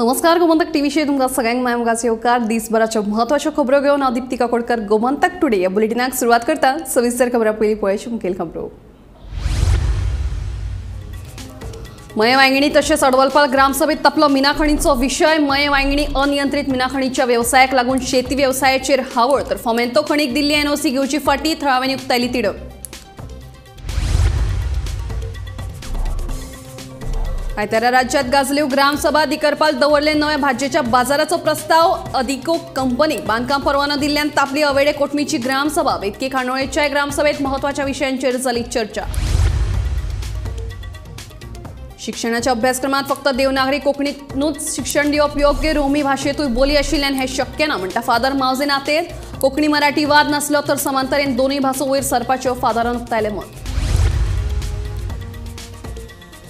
नमस्कार, गोमंतक टीव्हीचेर तुमकां सगळ्यांक माय येवकार. दिसभराच्यो म्हत्वाच्यो खबरो घेवन हांव दीप्ती काकोडकर गोमंतक टुडे ह्या बुलेटिनाक सुरवात करता. सविस्तर खबरां पयलीं पळोवया मुखेल खबरो. मये वांगिणी तशेंच अडवलपाल ग्रामसभेत तपलो मिनाखणीचो विशय. मये वांगिणी अनियंत्रीत मिनाखणीच्या वेवसायाक लागून शेती वेवसायाचेर हावळ, तर फोमेंतो खणीक दिल्ली एनओसी घेवची फाटी थळाव्यांनी उक्तायली तिडक. आयतारा राज्यात गाजल्यो ग्रामसभा. दिकरपाल दवरले नव्या भाजयेच्या बाजाराचो प्रस्ताव. अधिको कंपनी बांदकाम परवानो दिल्ल्यान तापली अवेडे कोटमीची ग्रामसभा. बेतकी खांडोळेच्या ग्रामसभेत महत्वाच्या विशयांचेर जाली चर्चा. शिक्षणाच्या अभ्यासक्रमात फक्त देवनागरी कोंकणीनूच शिक्षण दिवप योग्य, रोमी भाशेतूय बोली आशिल्ल्यान हें शक्य ना म्हणटा फादर मावजे नातेर. कोंकणी मराठी वाद नासलो तर समांतरेन दोनूय भासो वयर सरपाच्यो फादरान उक्तायलें मत.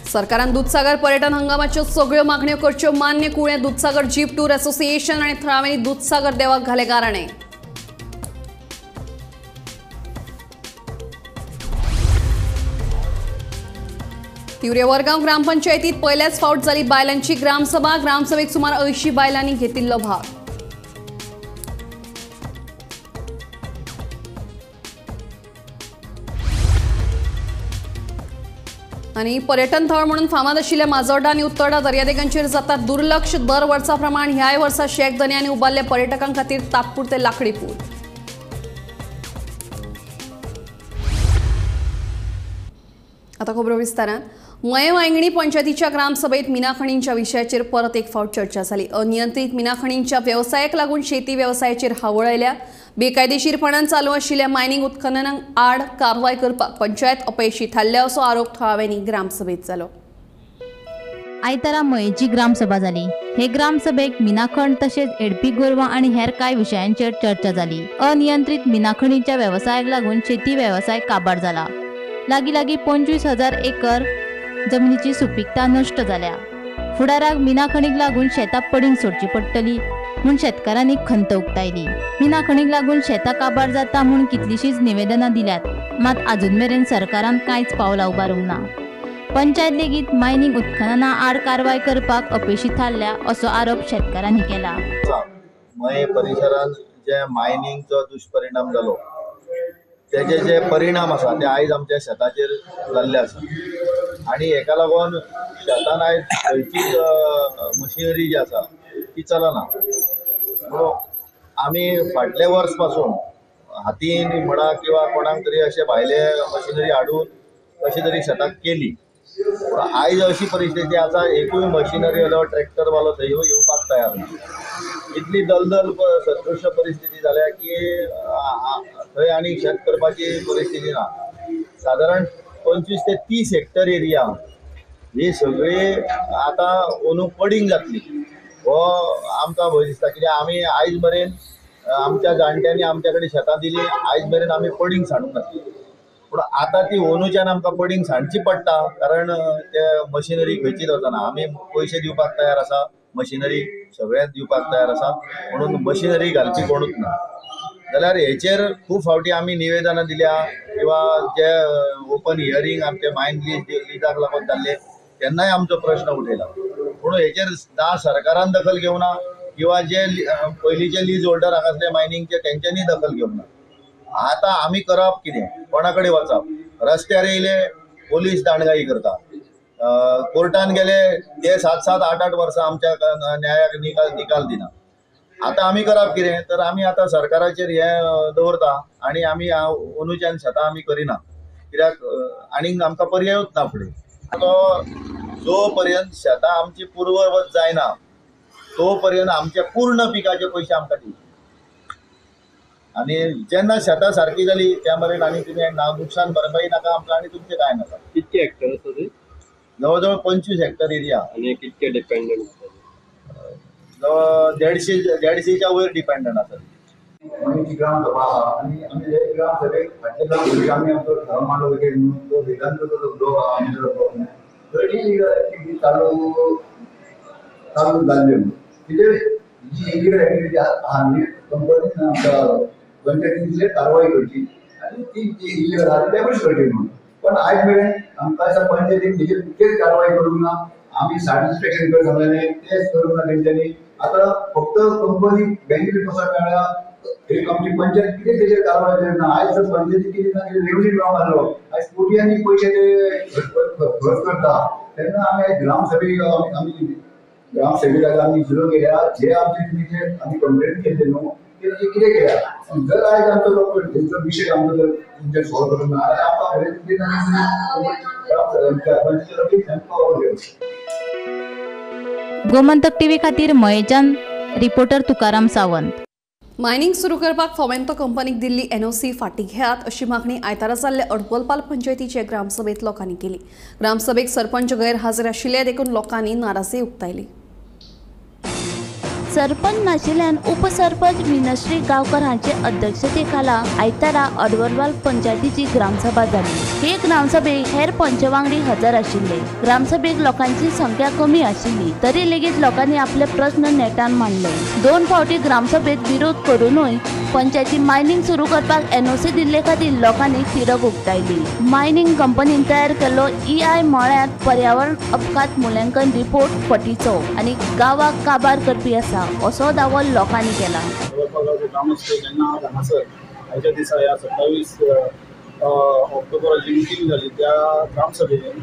सरकारान दुधसागर पर्यटन हंगामाच्यो सगळ्यो मागण्यो करच्यो मान्य. Collem Dudhsagar jeep tour association आनी थळाव्यांनी दुधसागर देवाक घाले गाराणें. तिवरे वरगांव ग्रामपंचायतीत पयल्याच फावट जाली बायलांची ग्रामसभा. ग्रामसभेक सुमार 80 बायलांनी घेतिल्लो भाग. आनी पर्यटन थळ म्हणून फामाद आशिल्ल्या माजोर्डा आनी उत्तोडा दर्यादेगांचेर जाता दुर्लक्ष. दर वर्सा प्रमाण ह्याय वर्सा शेक दर्यांनी उबारले पर्यटकां खातीर तात्पुरते लाकडी पूल. आता खबरो विस्तारान. मये वांगिणी पंचायतीच्या ग्रामसभेत मिनाखणींच्या विशयाचेर परत एक फावट चर्चा जाली. अनियंत्रीत मिनाखणींच्या वेवसायाक लागून शेती वेवसायाचेर हावळ आयल्या. बेकायदेशीरपणान चालू आशिल्ल्या मायनिंग उत्खननांक आड कारवाय करपाक पंचायत अपयशी थारल्या असो आरोप थळाव्यांनी ग्रामसभेत जालो. आयतारा मयेची ग्रामसभा जाली. हे ग्रामसभेक मिनाखण तशेंच एडपी गोरवां आनी हेर कांय विशयांचेर चर्चा जाली. अनियंत्रीत मिनाखणीच्या वेवसायाक लागून शेती वेवसाय काबार जाला. लागीं लागीं 25,000 एकर जमिनीची सुपीकता नश्ट जाल्या. फुडाराक मिनाखणीक लागून शेतां पडींग सोडची पडटली म्हूण शेतकारांनी खंत उक्तायली. मिनाखणीक लागून शेतां काबार जाता म्हूण कितलीशींच निवेदनां दिल्यात, मात आजून मेरेन सरकारान कांयच पावलां उबारूंक ना. पंचायत लेगीत मायनिंग उत्खनना आड कारवाय करपाक अपेशी थारल्या असो आरोप शेतकारांनी केला. मये परिसरांत जे मायनिंगचो दुष्परिणाम जालो तेजे जे परिणाम आसा ते आयज आमच्या शेताचेर जाल्ले आसा आनी हेका लागून शेतान आयज खंयचीच मशिनरी जी आसा ती चलना. म्हणून आमी फाटले वर्स पासून हातीन म्हणा किंवा कोणाक तरी अशे भायले मशिनरी हाडून कशी तरी शेताक केली. पूण आयज अशी परिस्थिती आसा, एकूय मशिनरी वालो ट्रॅक्टर वालो थंय येवपाक तयार ना. इतली दलदल सदृश परिस्थिती जाल्या की थंय आनी शेत करपाची परिस्थिती ना. सादारण 25 ते 30 हेक्टर एरिया ही सगळी आतां अंदू पडींग जातली हो आमकां भंय दिसता. कित्याक आमी आयज मेरेन आमच्या जाणट्यांनी आमच्या कडेन शेतां दिली, आयज मेरेन आमी पडींग सांडूंक नासली. पूण आतां ती अंदूच्यान आमकां पडींग सांडची पडटा, कारण ते मशिनरी खंयचीच वचना. आमी पयशे दिवपाक तयार आसा, मशिनरी सगळ्यांक दिवपाक तयार आसा, म्हणून मशिनरी घालची कोणूच ना. जाल्यार हेचेर खूब फावटी आमी निवेदनां दिल्या किंवा जे ओपन हियरींग आमचे मायन लिजाक लागून जाल्ले तेन्नाय आमचो प्रश्न उठयला. पूण हेचेर ना सरकारान दखल घेवना किंवा जे पयलींचे लीज होल्डर हांगासले मायनिंगचे तेंच्यांनी दखल घेवना. आतां आमी करप कितें, कोणा कडेन वचप? रस्त्यार येयले पोलीस दांडगाई करता, कोर्टान गेले ते 7-7, 8-8 वर्सां आमच्या न्यायाक निकाल दिना. आतां आमी करप कितें? तर आमी आतां सरकाराचेर हें दवरता आनी आमी अंदूच्यान शेतां आमी करिना, कित्याक आनीक आमकां पर्यायूच ना फुडें. तो जो पर्यंत शेतां आमची पूर्ववत जायना तो पर्यंत आमचे पूर्ण पिकाचे पयशे आमकां दिवचे. आनी जेन्ना शेतां सारकी जाली त्या मेरेन आनी तुमी ना नुकसान भरपाई नाका आमकां आनी तुमचें कांय नाका. कितके हेक्टर आसा ते? जवळ जवळ 25 हेक्टर एरिया. आनी कितके डिपेंडंट? जवळ 150च्या वयर डिपेंडंट आसा. मयेची ग्रामसभा आसा आनी आमी हे ग्रामसभेक फाटले ग्रामसभेक आमी आमचो ठराव मांडलो की म्हणून तो वेदांतचो जो धबधबो आहा आमचो धबधबो थंय इलिगल एक्टिविटी चालू चालू जाल्ल्यो. तिचेर जी इलिगल एक्टिविटी आहा न्ही कंपनीन आमच्या पंचायतीन तिचेर कारवाय करची आनी ती जी इलिगल आहा ती डॅमोलिश करची म्हणून. पण आयज मेरेन आमकां पंचायतीन तिचेर कारवाय करूंक ना. आमी सॅटिस्फॅक्शन कर सांगलें तेच करूंक ना तेंच्यांनी. आतां फक्त कंपनी बेनिफीट कसो मेळ्ळा एक आमची पंचायत कितें तेजेर कारवाय ना. आयज जर पंचायती कितें ना कितें रेवन्यू मेळोंक आसलो आयज कोट्यांनी पयशे ते खर्च करता तेन्ना आमी आयज ग्रामसभेक आमी ग्रामसेविकाक आमी विरोध केल्या जे आमचे तुमी जे आमी कंप्लेन केल्ले न्हू ते कितें केल्या. जर आयज आमचो लोक तेंचो विशय आमचो जर तुमचेर सॉल्व करूंक ना जाल्यार आमकां गोमंतक टीव्ही खातीर मयेच्यान रिपोर्टर तुकाराम सावंत. मायनिंग सुरू करपाक फोमेंतो कंपनीक दिल्ली एनओसी फाटीं घेयात अशी मागणी आयतारा जाल्ले अडवलपाल पंचायतीचे ग्रामसभेत लोकांनी केली. ग्रामसभेक सरपंच गैरहाजीर आशिल्ले देखून लोकांनी नाराजी उक्तायली. सरपंच नाशिल्ल्यान उपसरपंच मिनश्री गांवकर हांचे अध्यक्षतेखाला आयतारा अडवलपाल पंचायतीची ग्रामसभा जाली. हे ग्रामसभेक हेर पंचवांगडी हजर आशिल्ले. ग्रामसभेक लोकांची संख्या कमी आशिल्ली तरी लेगीत लोकांनी आपले प्रस्न नेटान मांडले. 2 फावटी ग्रामसभेत विरोध करूनय पंचायती मायनिंग सुरू करपाक एनओसी दिल्ले खातीर लोकांनी तिडक उक्तायली. मायनिंग कंपनीन तयार केल्लो ईआय म्हळ्यार पर्यावरण अपघात मुल्यांकन रिपोर्ट फटीचो आनी गांवाक काबार करपी आसा असो दावो लोकांनी केला. ग्रामस्थ जेन्ना हांगासर आयच्या दिसा ह्या 27 ऑक्टोबराची मिटींग जाली त्या ग्रामसभेन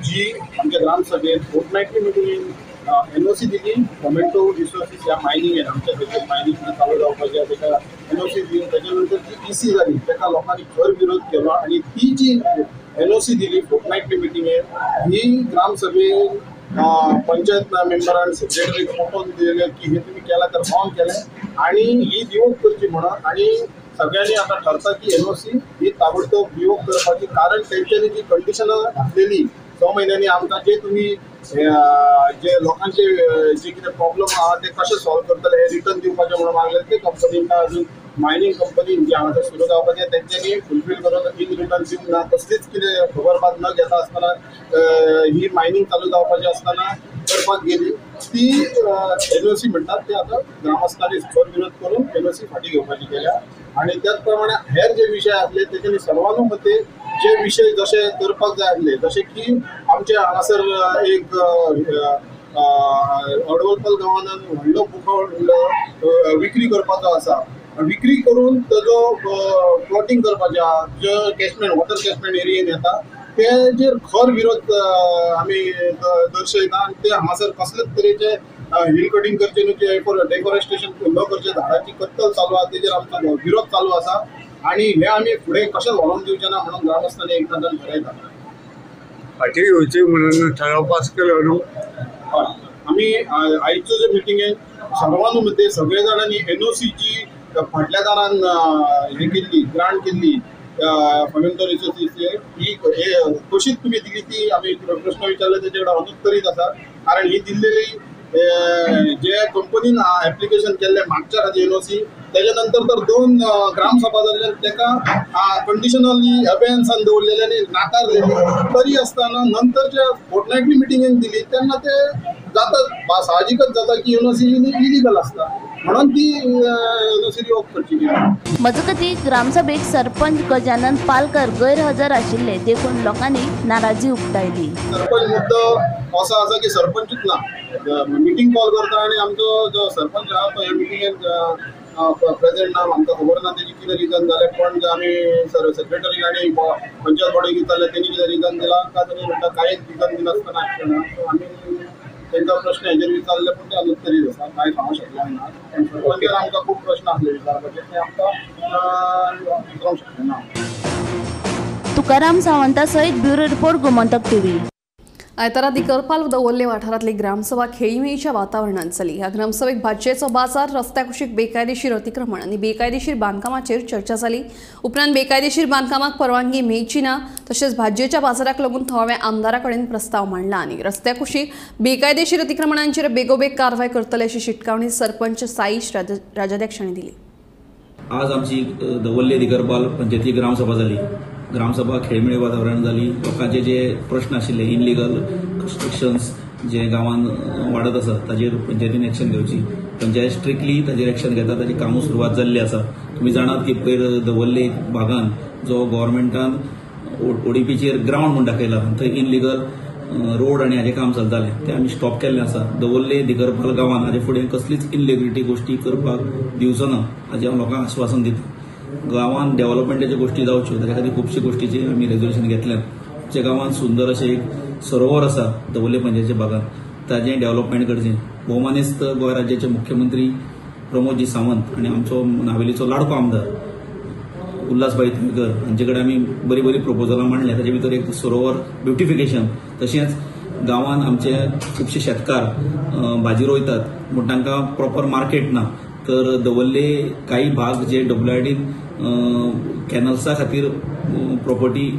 जी आमच्या ग्रामसभेन फोर्टनायटली मिटींगेन एनओसी दिली फोमेंटो रिसोर्सीस ह्या मायनिंगेन आमच्या थंयसर मायनिंग चालू जावपाचें ताका एनओसी दिवन ताच्या नंतर जी ईसी जाली ताका लोकांनी खर विरोध केलो आनी ती जी एनओसी दिली फोर्टनायटली मिटींगेन ही ग्रामसभेन पंचायत मेंबरान सेक्रेटरीक पटोवन दिलें की हे तुमी केलां तर रॉंग केलें आनी ही रिवोक करची म्हणून आनी सगळ्यांनी आतां ठरता की एनओसी ही ताबडतोब रिवोक करपाची, कारण तेंच्यांनी जी कंडिशनां घातलेली 6 म्हयन्यांनी आमकां जे तुमी जे लोकांचे जे कितें प्रॉब्लम आहा ते कशे सॉल्व करतले हे रिटर्न दिवपाचें म्हणून मागलें ते कंपनीन अजून मायनींग कंपनी जी हांगासर सुरू जावपाची तेंच्यांनी फुलफील करून इन रिटर्न दिवंक ना, कसलीच कितें खबरबात न घेता आसतना ही मायनींग चालू जावपाची आसतना करपाक गेली ती एनओसी म्हणटात ते आतां ग्रामस्थांनी खर विरोध करून एनओसी फाटीं घेवपाची केल्या. आनी त्याच प्रमाणे हेर जे विशय आसले तेच्यांनी सर्वानुमते जे विशय जशे करपाक जाय आसले जशे की आमचे हांगासर एक अडवलपाल गांवान व्हडलो भूखंड विक्री करपाचो आसा, विक्री करून ताजो प्लॉटींग करपाचें आहा जो कॅचमेंट वॉटर कॅचमेंट एरियेन येता तेजेर खर विरोध आमी दर्शयता आनी ते हांगासर कसलेच तरेचे हिल कटिंग करचे न्हू, डेफॉरेस्टेशन न करचें, झाडांची कत्तल चालू आसा तेजेर आमचो विरोध चालू आसा आनी हे आमी फुडें कशें व्हरोन दिवचे ना म्हणून ग्रामस्थांनी एकमतान ठरयता. फाटीं घेवची म्हणून ठराव पास केलो न्हू. हय, आमी आयच्यो जे मिटिंगेन सर्वानुमते सगळे जाणांनी एनओसीची फाटल्या दारान हे केल्ली ग्रांट केल्ली फोमेंटो रिसोर्सीस ही कशीच तुमी दिली ती आमी प्रश्न विचारले तेजे कडेन अनुत्तरीत आसा, कारण ही दिल्लेली जे कंपनीन एप्लिकेशन केल्लें मागच्या खातीर एनओसी तेच्या नंतर तर 2 ग्रामसभा जाल्ल्यान ताका कंडिशनली अबेन्सान दवरलेले आनी नाकारलेली तरी आसतना नंतरच्या फोर्टनायटली मिटिंगेन दिली तेन्ना ते जाता साहजिकच जाता की एनओसी इलिगल आसता म्हणून ती एनओसी रिवोक करची. मजगती ग्रामसभेक सरपंच गजानन पालकर गैरहजर आशिल्ले देखून लोकांनी नाराजी उक्तायली. सरपंच मुद्दो असो आसा की सरपंचूच ना मिटींग कॉल करता आनी आमचो जो सरपंच आहा तो ह्या मिटिंगेन प्रेझेंट ना, आमकां खबर ना तेजी कितें रिजन जालें, पण आमी सेक्रेटरी आनी पंचायत बॉडीक विचारलें तेणी कितें रिजन दिलां काय तेणी म्हणटा कांयच रिजन दिनासतना आमी तेंका प्रश्न हेजेर विचारले पूण ते अनुत्तरीत आसा, कांय सांगूंक शकले ना. पण सरपंचान आमकां खूब प्रश्न आसले विचारपाचे ते आमकां विचारूंक शकले ना. तुकाराम सावंता सयत ब्युरो रिपोर्ट गोमंतक टीव्ही. आयतारा दिकरपाल दवर्ले वाठारांतली ग्रामसभा खेळीमेळीच्या वातावरणात जाली. ह्या ग्रामसभेक भाजयेचो बाजार, रस्त्या कुशीक बेकायदेशीर अतिक्रमण आनी बेकायदेशीर बांदकामाचेर चर्चा जाली. उपरांत बेकायदेशीर बांदकामाक परवानगी मेळची ना तशेंच भाजयेच्या बाजाराक लागून थळाव्या आमदारा कडेन प्रस्ताव मांडला आनी रस्त्या कुशीक बेकायदेशीर अतिक्रमणांचेर बेगोबेग कारवाय करतले अशी शिटकावणी सरपंच साईश राजाध्यक्ष हांणी दिली. आज आमची दवर्ले दिगरपाल पंचायती ग्रामसभा जाली. ग्रामसभा खेळमेळी वातावरण जाली. लोकांचे जे प्रश्न आशिल्ले इनलिगल कन्स्ट्रक्शन्स जे गांवान वाडत आसा ताजेर पंचायतीन एक्शन घेवची, पंचायत स्ट्रिक्टली ताजेर एक्शन घेता, ताजी कामां सुरवात जाल्ली आसा. तुमी जाणात की पयर दवर्ले भागान जो गव्हर्मेंटान ओडीपीचेर ग्रावंड म्हूण दाखयला थंय इनलिगल रोड आनी हाजें काम चलतालें तें आमी स्टॉप केल्लें आसा. दवर्ले दिगरपाल गांवांत हाजे फुडें कसलीच इनलिगलिटी गोश्टी करपाक दिवचो ना हाजें हांव लोकांक आश्वासन दिता. गांवांत डेव्हलपमेंटाच्यो गोश्टी जावच्यो ताच्या खातीर खुबश्यो गोश्टीचें आमी रेजोल्युशन घेतल्यात. आमच्या गांवांत सुंदर अशें एक सरोवर आसा दवर्ले पंचायतीच्या भागांत, ताजें डेव्हलपमेंट करचें. भोवमानेस्त गोंय राज्याचे मुख्यमंत्री प्रमोदजी सावंत आनी आमचो नावेलीचो लाडको आमदार उल्हासभाई थळकर हांचे कडेन आमी बरी बरी प्रपोजलां मांडल्या. ताचे भितर एक सरोवर ब्युटिफिकेशन, तशेंच गांवांत आमचे खुबशे शेतकार भाजी रोयतात पूण तांकां प्रॉपर मार्केट ना, तर दवर्ले काही भाग जे डब्ल्यूआयडीन कॅनल्सा खातीर प्रॉपर्टी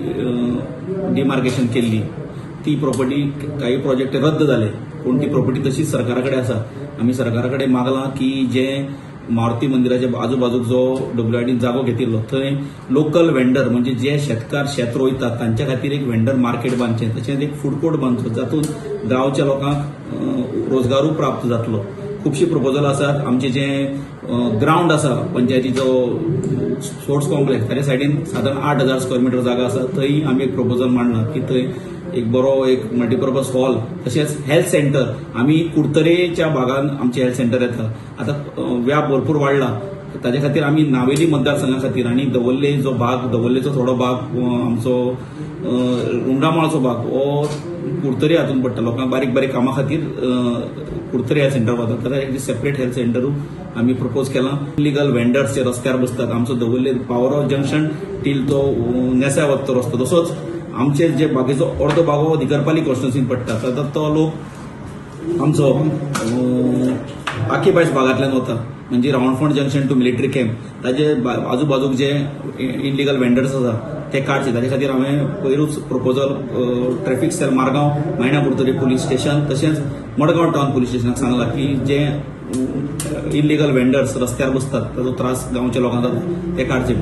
डिमार्केशन केल्ली ती प्रॉपर्टी काही प्रोजेक्ट रद्द जाले पूण ती प्रॉपर्टी तशीच सरकारा कडेन आसा. आमी सरकारा कडेन मागलां की जे मारुती मंदिराच्या आजूबाजूक जो डब्ल्यूआयडीन जागो घेतिल्लो थंय लोकल वेंडर म्हणजे जे शेतकार शेत रोयतात तांच्या खातीर एक वेंडर मार्केट बांदचें, तशेंच एक फूड कोर्ट बांदचो जातूंत गांवच्या लोकांक रोजगारूय प्राप्त जातलो. खुबशीं प्रपोजल आसात. आमचें जें ग्रावंड आसा पंचायतीचो स्पोर्ट्स कॉम्प्लेक्स ताच्या सायडीन सादारण 8,000 स्क्वेअर मिटर जागा आसा, थंय आमी एक प्रपोजल मांडलां की थंय एक बरो एक मल्टीपर्पज हॉल तशेंच हेल्थ सेंटर. आमी कुडतरेच्या भागान आमचें हेल्थ सेंटर येता, आतां व्याप भरपूर वाडला, ताजे खातीर आमी नावेली मतदारसंघा खातीर आनी दवर्ले जो भाग, दवर्लेचो थोडो भाग आमचो रुंडामाळचो भाग हो कुडतरे हातून पडटा. लोकांक बारीक बारीक कामां खातीर कुडतरे हेल्थ सेंटर वतात, ताका एक सेपरेट हेल्थ सेंटरूय आमी प्रपोज केलां. इलिगल वेंडर्स जे रस्त्यार बसतात, आमचो दवर्ले पावर हावस जंक्शन टील तो नेसाय वता तो रस्तो, तसोच आमचे जे बाकीचो अर्दो भाग हो दिगरपाली कॉन्स्टिट्युन्सीन पडटा, आतां तो लोक आमचो आकीबायस भागांतल्यान वता म्हणजे Ravanfond junction to military camp ताजे आजूबाजूक जे इनलिगल वेंडर्स आसा ते काडचे. ताजे खातीर हांवें पयरूच proposal traffic cell Margao, Maina Curtorim police station तशेंच मडगांव टावन पुलीस स्टेशनाक सांगलां की जे इनलिगल वेंडर्स रस्त्यार बसतात ताजो त्रास गांवच्या लोकांक जाता ते काडचे.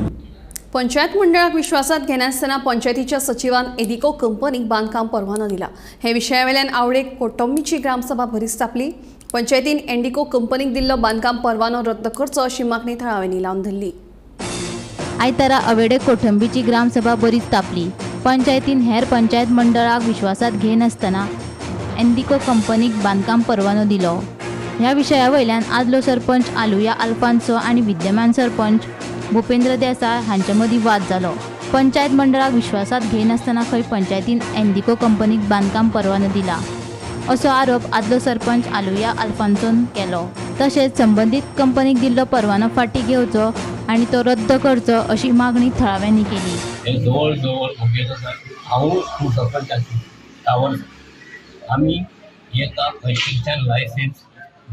पंचायत मंडळाक विश्वासात घेनासतना पंचायतीच्या सचिवान एडिको कंपनीक बांदकाम परवानो दिला. हे विशयावेल्यान आवडे कोटंबीची ग्रामसभा भरीस तापली. पंचायतीन एंडिको कंपनीक दिल्लो बांदकाम परवानो रद्द करचो अशी मागणी थळाव्यांनी लावन धरली. आयतारा अवेडे कोठंबीची ग्रामसभा बरीच तापली. पंचायतीन हेर पंचायत मंडळाक विश्वासात घेनासतना एंडिको कंपनीक बांदकाम परवानो दिलो. ह्या विशया वयल्यान आदलो सरपंच आलुया अल्फान्सो आनी विद्यमान सरपंच भूपेंद्र देसाय हांचे मदीं वाद जालो. पंचायत मंडळाक विश्वासात घेनासतना खंय पंचायतीन एंडिको कंपनीक बांदकाम परवानो दिला असो आरोप आदलो सरपंच आलुया अल्फान्सोन केलो. तशेंच संबंदीत कंपनीक दिल्लो परवानो फाटीं घेवचो आनी तो रद्द करचो अशी मागणी थळाव्यांनी केली. जवळ जवळ हांव सरपंचाची आमी एका कन्स्ट्रक्शन लायसन्स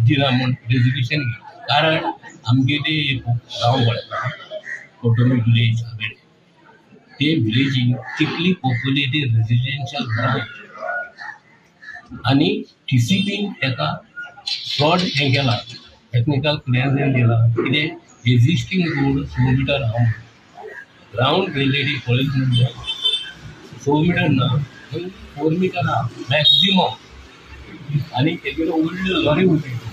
दिला म्हूण रेजोल्युशन घेतलें, कारण आमगेले एक गांव पळयता कोटंबी विलेज आवेडे, ते विलेजीन तितली पॉप्युलेटेड रेजिडेन्शियल घरां आनी टीसीपीन ताका फ्रॉड हें केलां, टेक्निकल क्लियरन्स दिलां कितें एग्जिस्टींग रोड 6 मिटर आहा, ग्रावंड रिलेटी पळयत म्हणल्यार 6 मिटर ना 4 मिटर आहा मॅक्झिमम, आनी तेगेलो व्हडली लॉरी वयता.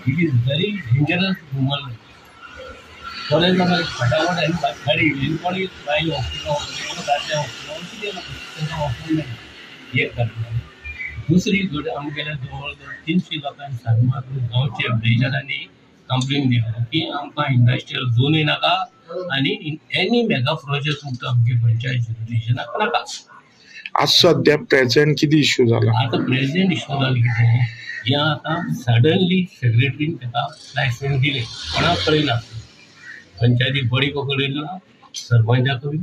It is very dangerous human life. परत मागीर फटाफट आनी गाडी येयली कोणी बायल हॉस्पिटल दादले हॉस्पिटल कितें तांकां हॉस्पिटल मेळटा एक कारण. दुसरी घड आमगेल्या जवळ जवळ 300 लोकांनी सारमार गांवचे विलेजरांनी कंप्लेन दिली की आमकां इंडस्ट्रियल झोनूय नाका आनी एनी मेगा प्रोजेक्ट तुमकां आमगे पंचायत जुरिस्डिक्शनाक नाका. आज सद्या प्रेझेंट कितें इश्यू जाला? आतां प्रेझेंट इश्यू जाला कितें, हें आतां सडनली सेक्रेटरीन ताका लायसन्स दिलें, कोणाक कळयना, पंचायती बॉडीक कळयना, सरपंचाकूय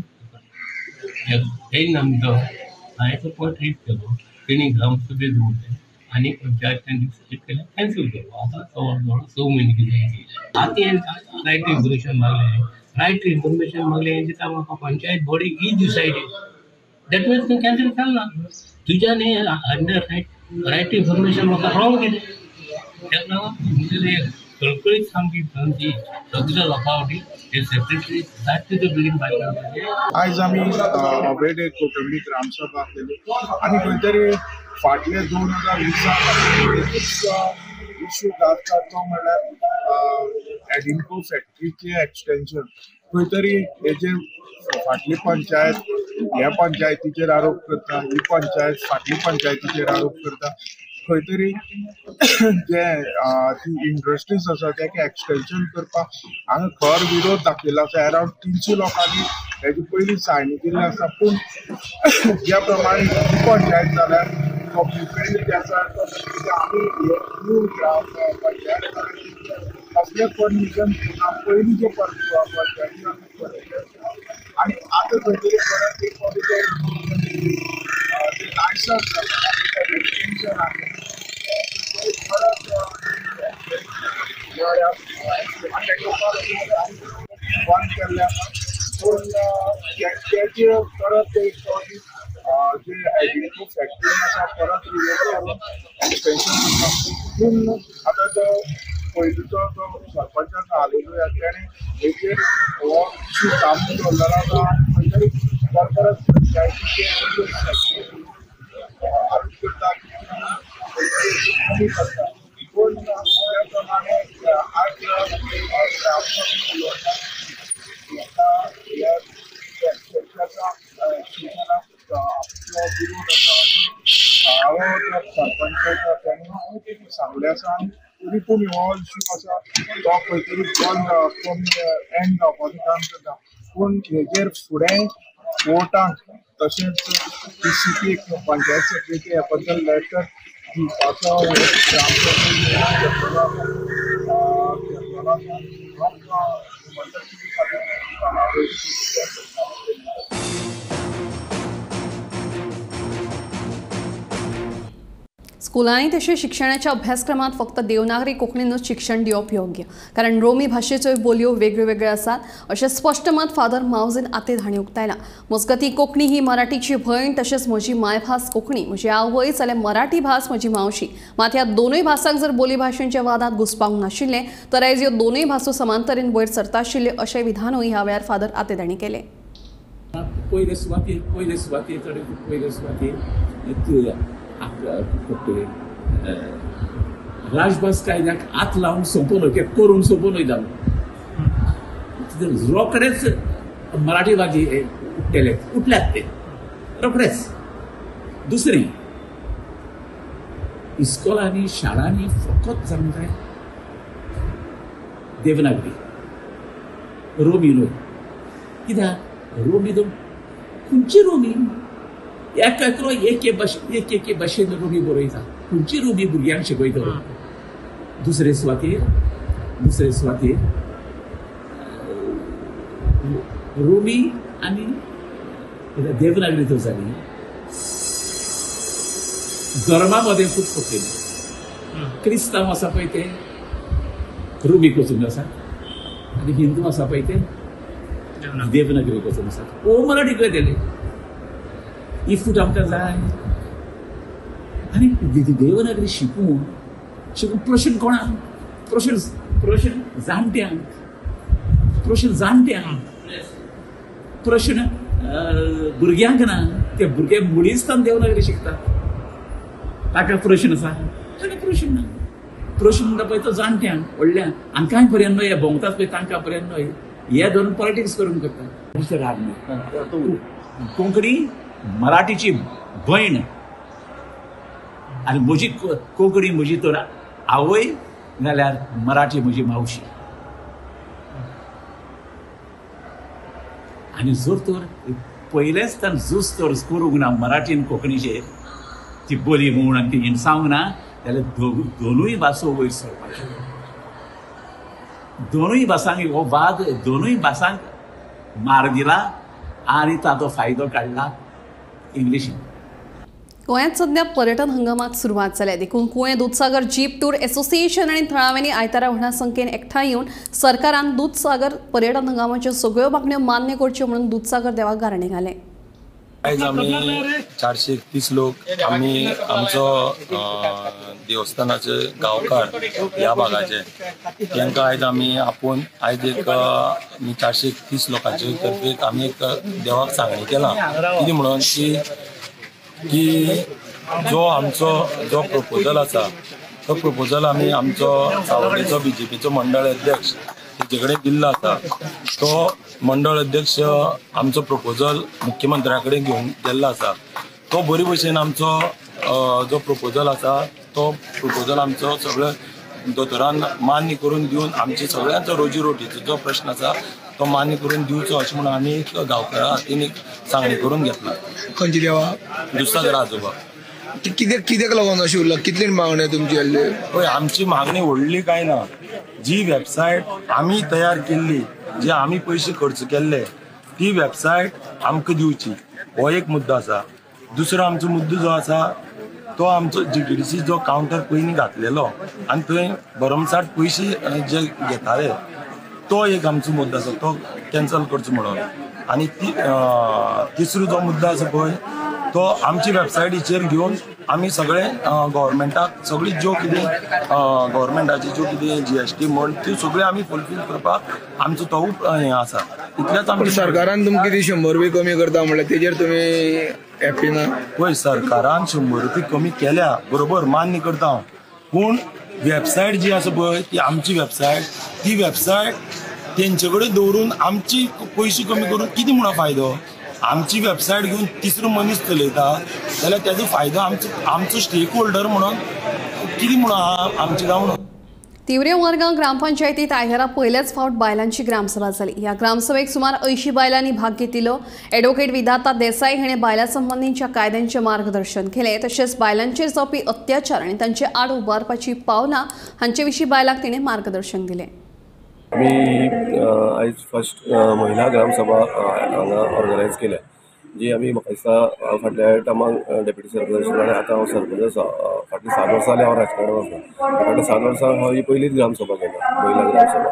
तेन्ना आमचो हांवें तो ट्रीप केलो, तेणी ग्रामसभेत दवरलें आनी पंचायतीन केलें कॅन्सल केलो. आतां जवळ जवळ 6 म्हयने कितें आतां रायट टू इन्फॉर्मेशन मागलें, रायट टू इन्फॉर्मेशन मागलें हें दिता म्हाका panchayat body is decided, that means तूं कॅन्सल केलें ना, तुज्यान हें अंडर रायट टू इन्फॉर्मेशन म्हाका रॉंग दिलें. ताका लागून तुमगेलें कळकळीत सामकी आमची सगळ्या लोकां वटेन हे सेक्रेटरी जाय ते बेगीन भायर काडपाचें. आयज आमी अवेडे कोटंबी ग्रामसभा केली आनी खंय तरी फाटले 2020 इश्यू गाजता तो म्हणल्यार एडिंको फॅक्टरीचें एक्सटेन्शन. खंय तरी हेजे फाटली पंचायत ह्या पंचायतीचेर आरोप करता, ही पंचायत फाटली पंचायतीचेर आरोप करता. खंय तरी जे ती इंडस्ट्रीज आसा तेका एक्सटेन्शन करपाक हांगा खर विरोध दाखयलो आसा. अरावंड 300 लोकांनी हेजी पयली सायनी केल्ली आसा. पूण ज्या प्रमाणे ही पंचायत जाल्यार कम्प्लिटली जे आसा तो आमी न्यू ग्राम पंचायत असले परमिशन पयलीं जे पंचायती आमी पळयले आनी आतां खंय तरी परत एक फावटी ते लायसन्स एक्सटेन्शन परत बंद केल्ले आसा. पूण तेजे परत एक फावटी जे एग्रीको फॅक्टरी आसा परत रिव्यू करून एक्सटेन्शन करता. पूण आतां तो पयलींचो जो सरपंच आसा हालेलुया तेणें हेचेर हो इशू थांबून दवरलेलो आसा आनी खंय तरी परत परत पंचायतीचे आरोप करता कमी करता. पूण त्या प्रमाणे आज उलयता ह्या एक्सटेन्शनाक आपलो विरोध आसा. थळावो जो सरपंच आसा तेणें सांगलें आसा आनी तरी पूण हो इशू आसा तो खंय तरी बंद कमी एंड जावपाचें काम करता. पूण हेजेर फुडें कोर्टाक तशेंच PCP panchayat secretary ह्या बद्दल लेटर दिवपाचो स्कुलांनी तशें शिक्षणाच्या अभ्यासक्रमात फक्त देवनागरी कोंकणीनूच शिक्षण दिवप योग्य, कारण रोमी भाशेच्यो बोलयो वेगळ्यो वेगळ्यो आसात अशें स्पश्ट मत फादर मावजीन आतेद हांणी उक्तायलां. मजगतीं कोंकणी ही मराठीची भयण तशेंच म्हजी मायभास कोंकणी, म्हजी आवय जाल्यार मराठी भास म्हजी मावशी. मात ह्या दोनूय भासांक जर बोली भाशेंच्या वादांत घुसपावंक नाशिल्लें तर आयज ह्यो दोनूय भासो समान तरेन वयर सरता आशिल्ल्यो अशें विधानूय ह्या वेळार फादर आतेद हांणी केलें. पयले सुवातेर पयले सुवातेर राजभास कायद्याक हात लावन सोंपोवन ते करून सोंपोवन वयतालो. रोखडेच मराठीवादी उठ्ठले, उठल्यात ते रोखडेच. दुसरें, इस्कोलांनी शाळांनी फकत जावंक जाय देवनागरी, रोमी न्हय. कित्याक रोमी दोन खंयची रोमी एक एकलो एक एक एके भाशेन रोमी बरयता, खंयची रोमी भुरग्यांक शिकयतलो. दुसरे सुवातेर रोमी आनी देवनागरी तर जाली. धर्मा मदें खूब पडलेली, क्रिस्तांव आसा पळय ते रोमीक वचूंक आसा आनी हिंदू आसा पळय ते देवनागरीक वचूंक आसा. ओ मराठी कळटले ही फूट आमकां जाय. आनी देवनागरी शिकून शिकून प्रश्न कोणाक, प्रश्न प्रश्न जाणट्यांक, प्रश्न जाणट्यांक, प्रश्न भुरग्यांक ना. ते भुरगे मुळीच देवनागरी शिकतात, ताका प्रश्न आसा, ताका प्रश्न ना. प्रश्न म्हणटा पळय तो जाणट्यांक व्हडल्यांक, हांकांय पर्यंत न्हय, भोंवतात पळय तांकां पर्यंत न्हय, हे धरून पॉलिटिक्स करून करतात. राग न्हय. कोंकणी मराठीची भयण आनी म्हजी कोंकणी म्हजी तर आवय जाल्यार मराठी म्हजी मावशी. आनी जर तर पयलेंच तर झूज तर करूंक ना मराठी आनी कोंकणीचेर, ती बोली म्हूण आनी ती हिणसावंक ना जाल्यार दोनूय भासो वयर सरपाच्यो. दोनूय भासांक हो वाद, दोनूय भासांक मार दिला आनी ताचो फायदो काडला इंग्लिशीन. गोंयांत सध्या पर्यटन हंगामाक सुरवात जाल्या देखून Cunha Dudhsagar jeep tour association आनी थळाव्यांनी आयतारा व्हडा संख्येन एकठांय येवन सरकारान दुदसागर पर्यटन हंगामाच्यो सगळ्यो मागण्यो मान्य करच्यो म्हणून दुदसागर देवाक गाराणें घालें. आयज आमी 431 लोक आमी आमचो देवस्थानाचे गांवकार ह्या भागाचे तांकां आयज आमी आपोवन आयज एक 431 लोकांचे तर्फे आमी एक देवाक सांगणी केला. कितें म्हणून की जो आमचो जो प्रपोजल आसा तो प्रपोजल आमी आमचो सावड्डेचो बीजेपीचो मंडळ अध्यक्ष तेजे कडेन दिल्लो आसा. तो मंडळ अध्यक्ष आमचो प्रपोजल मुख्यमंत्र्या कडेन घेवन गेल्लो आसा. तो बरे भशेन आमचो जो प्रपोजल आसा तो प्रपोजल आमचो सगळो दोतोरान मान्य करून दिवन आमचे सगळ्यांचो रोजी रोटीचो जो प्रश्न आसा तो मान्य करून दिवचो अशें म्हणून आमी एक गांवकारा हातीन एक सांगणी करून घेतला. खंयची देवा? दुसरो आजोबा. कित्याक कित्याक लागून अशी उरला? कितली मागणी तुमची आसली? पळय, आमची मागणी व्हडली कांय ना. जी वेबसायट आमी तयार केल्ली, जे आमी पयशे खर्च केल्ले, ती वेबसायट आमकां दिवची, हो एक मुद्दो आसा. दुसरो आमचो मुद्दो जो आसा तो आमचो GTDC जो कावंटर पयलीं घातलेलो आनी थंय भरमसाठ पयशे जे घेताले तो एक आमचो मुद्दो आसा, तो कॅन्सल करचो म्हणून. आनी तिसरो जो मुद्दो आसा पळय तो आमची वेबसायटीचेर घेवन आमी सगळे गव्हर्मेंटाक सगळी ज्यो कितें गव्हर्मेंटाची ज्यो कितें GST म्हण त्यो सगळ्यो आमी फुलफील करपाक आमचो तो हें आसा. इतलेंच. आमच्या सरकारान तुमकां कितें 100 रुपया कमी करता म्हणल्यार तेजेर तुमी हॅपी ना? पळय, सरकारान 100 रुपया कमी केल्या बरोबर, मान्य करता हांव, पूण वेबसायट जी आसा पळय ती आमची वेबसायट, ती वेबसायट तेंचे कडेन दवरून आमची पयशे कमी करून कितें म्हणून फायदो? आमची वेबसायट घेवन तिसरो मनीस चलयता जाल्यार तेजो फायदो आमचो आमचो स्टेक होल्डर म्हणून कितें म्हणून आमचें गांव. तिवरे उमरगांव ग्रामपंचायतीत आयतारा पयल्याच फावट बायलांची ग्रामसभा जाली. ह्या ग्रामसभेक सुमार 80 बायलांनी भाग घेतिल्लो. ॲडव्होकेट विधाता देसाई हिणें बायलां संबंदींच्या कायद्यांचें मार्गदर्शन केलें. तशेंच बायलांचेर जावपी अत्याचार आनी तांचे आड उबारपाची पावलां हांचे विशीं बायलांक तिणें मार्गदर्शन दिलें. आमी आयज फर्स्ट महिला ग्रामसभा हांगा ऑर्गनायज केल्या, जी आमी म्हाका दिसता फाटल्या टर्माक डेप्युटी सरपंच आशिल्लो आनी आतां हांव सरपंच आसा. फाटलीं 7 वर्सां जालीं हांव राजकारणांत आसा. फाटल्या 7 वर्सां हांव ही पयलीच ग्रामसभा केल्या, महिला ग्रामसभा.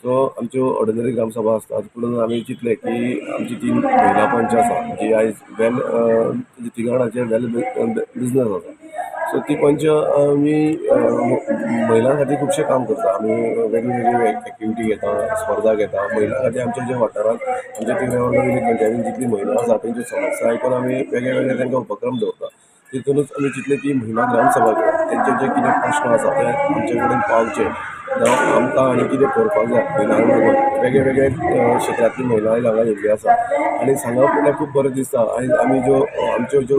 सो आमच्यो ऑर्डिनरी ग्रामसभा आसतात, पूण आमी चिंतलें की आमची 3 महिला पंच आसा जी आयज वेल तिगाणाचेर वेल बिजनस आसा. सो ती पंच आमी महिलां खातीर खुबशें काम करता. आमी वेगळी एक्टिविटी घेता, स्पर्धा घेता महिलां खातीर. आमच्या ज्या वाठारांत आमच्या तिवरे विलेज पंचायतीन जितली महिला आसा तेंच्यो समस्या आयकून आमी वेगळे वेगळे तांकां उपक्रम दवरता. तितूनच आमी चिंतलें की महिला ग्रामसभा घेवप, तेंचे जे कितें प्रश्न आसा ते आमचे कडेन पावचे, जावं आमकां आनी कितें करपाक जाय महिलांक लागून. वेगळे वेगळे क्षेत्रांतली महिला हांगा येयल्ली आसा आनी सांगप म्हणल्यार खूब बरें दिसता. आयज आमी ज्यो आमच्यो ज्यो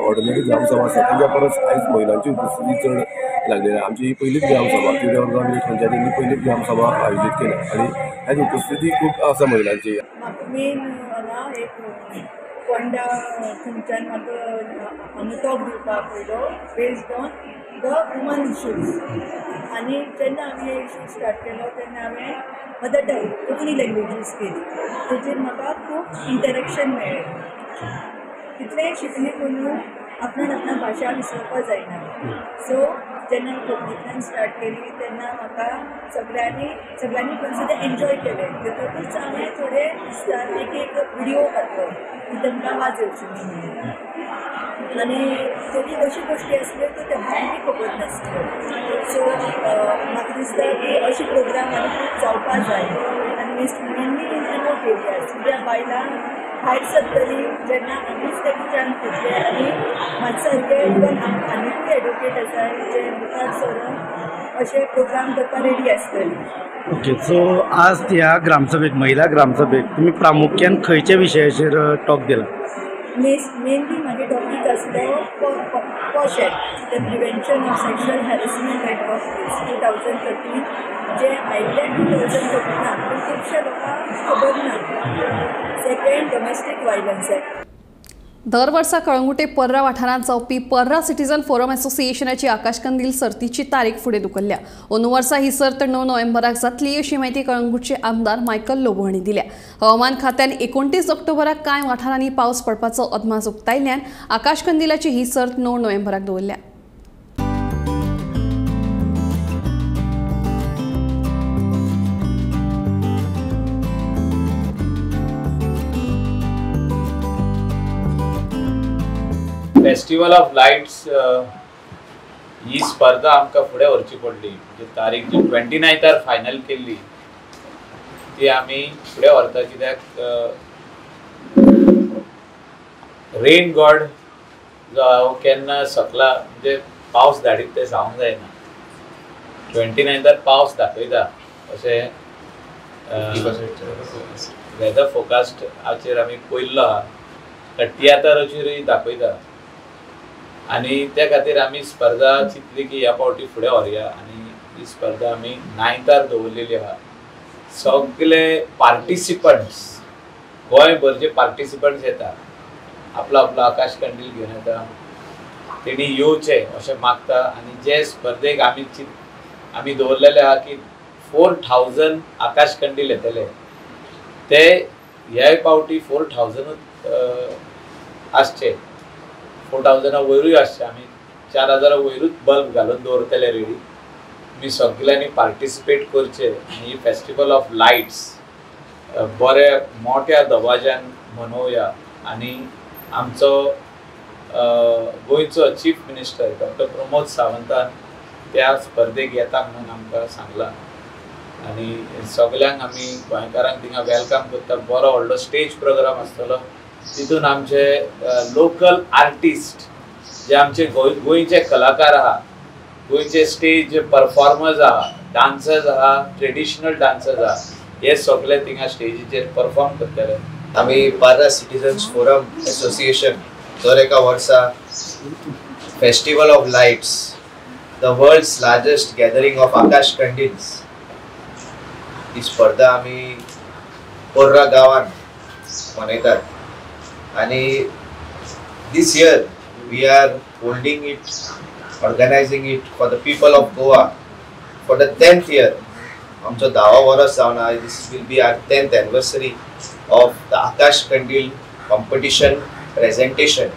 ऑर्डिनरी ग्रामसभा आसा तेज्या परस आयज महिलांची उपस्थिती चड लागलेली. आमची ही पयलीच ग्रामसभा तिवरे उमरगांव विलेज पंचायतीन पयलीच ग्रामसभा आयोजीत केल्या आनी आयज उपस्थिती खूब आसा महिलांची. फोंडा थंयच्यान म्हाका हांगा टॉक दिवपाक पयलो based on the woman issues. आनी जेन्ना आमी हे इशू स्टार्ट केलो तेन्ना हांवें mother tongue Konkani language use केली, तेजेर म्हाका खूब इंटरेक्शन मेळ्ळें. तितलें शिकलें म्हणून आपणान आपणा भाशा विसरपाक जायना. सो जेन्ना कोंकणींतल्यान स्टार्ट केली तेन्ना म्हाका सगळ्यांनी सगळ्यांनी पण सुद्दां एन्जॉय केलें. तेतूच हांवें थोडे विस्तार एक एक विडियो घातलो की तांकां वाज येवची न्ही म्हणून. आनी थोडी अशी गोश्टी आसल्यो त्यो तेंच्यांनी खबर नासल्यो. सो म्हाका दिसता की अशी प्रोग्राम आनी खूब जावपाक जाय आनी मेनली इन रिमोट एरियाज, कित्याक बायलां भायर सरतली जेन्ना आमीच ताका चान्स दितले. आनी म्हाजे सारके इवन आनिकूय एडवोकेट आसा जे मुखार सरून अशे प्रोग्राम करपाक रेडी आसतली. ओके, सो आज ह्या ग्रामसभेक, महिला ग्रामसभेक तुमी प्रामुख्यान खंयच्या विशयाचेर टॉक दिला? मेनली म्हागे टॉपीक आसलो POSH act, the prevention of sexual harassment at work place 2013, जे आयिल्लें 2013, पूण खुबश्या लोकांक खबर ना. Second, domestic violence act. दर वर्सा कळंगुटे पर्रा वाठारांत जावपी पर्रा सिटीजन फोरम असोसिएशनाची आकाशकंदील सर्तीची तारीख फुडें धुकल्ल्या. अंदू वर्सा ही सर्त 9 नोव्हेंबराक जातली अशी म्हायती कळंगूटचे आमदार मायकल लोबो हांणी दिल्या. हवामान खात्यान 29 ऑक्टोबराक कांय वाठारांनी पावस पडपाचो अदमास उक्तायल्ल्यान आकाशकंदिलाची ही सर्त 9 नोव्हेंबराक दवरल्या. फेस्टिवल ऑफ लायट्स ही स्पर्धा आमकां फुडें व्हरची पडली. म्हणजे तारीख जी 29 फायनल केल्ली ती आमी फुडें व्हरता, कित्याक रेन गॉड जो हांव केन्ना सकला म्हणजे पावस धाडीत तें सांगूंक जायना. 29 पावस दाखयता अशें वेदर फोकास्टाचेर आमी पळयल्लो आहा, तियात्राचेरूय दाखयता आनी त्या खातीर आमी स्पर्धा चिंतली की ह्या फावटी फुडें व्हरया आनी ही स्पर्धा आमी 9थार दवरलेली आहा. सगळे पार्टिसिपंट्स गोंयभरचे पार्टिसिपंट्स येता, आपलो आपलो आकाश कंदील घेवन येता, तेणी येवचें अशें मागता. आनी जे स्पर्धेक आमी दवरलेले आहा की 4000 आकाश कंदील येतले, ते ह्याय पावटी 4000 आसचे, 4000 वयरूय आसचे. आमी 4000 वयरूच बल्ब घालून दवरतले रेडी. तुमी सगळ्यांनी पार्टिसिपेट करचे आनी ही फेस्टिवल ऑफ लायट्स बऱ्या मोठ्या दबाज्यान मनोवया. आनी आमचो गोंयचो चीफ मिनिस्टर डॉक्टर प्रमोद सावंतान त्या स्पर्धेक येता म्हणून आमकां सांगलां आनी सगल्यांक आमी गोंयकारांक थिंगा welcome करता. बरो व्हडलो स्टेज प्रोग्राम आसतलो, तितून आमचे लोकल आर्टिस्ट जे आमचे गोंयचे कलाकार आहा, गोंयचे स्टेज परफॉर्मर्स आहा, डान्सर्स आहा, ट्रेडिशनल डान्सर्स आहा, हे सगळे थिंगा स्टेजीचेर परफॉर्म करतले. आमी बार्रा सिटीजन्स फोरम एसोसिएशन दर एका वर्सा festival of lights, the world's largest gathering of Akash कंदील्स ही स्पर्धा आमी पोर्रा गांवान मनयतात आनी this year we are holding it, organizing it for the people of Goa for the 10th year. आमचो 10वो वर्स जावन आहा. This will be our 10th anniversary of the Akash Kandil competition presentation.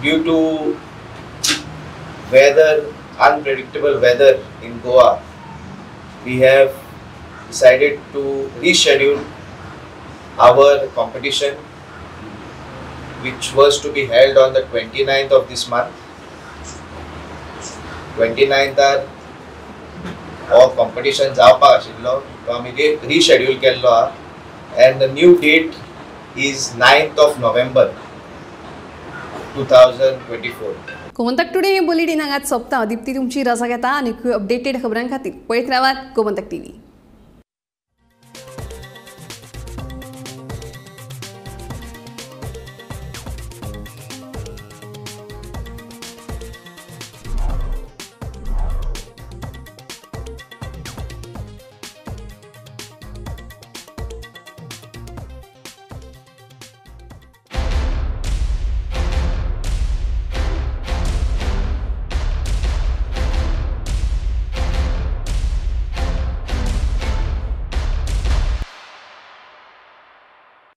Due to weather, unpredictable weather in Goa, we have decided to reschedule our competition, which was to be held on the 29th of this month. 29th हो competition जावपाक आशिल्लो, तो आमी reschedule केल्लो आहा and the new date is 9th of November 2024. Gomantak today हे bulletin हांगाच सोंपता. दीप्ती तुमची रजा घेता आनी अपडेटेड खबरां खातीर पळयत रावात गोमंतक टीव्ही.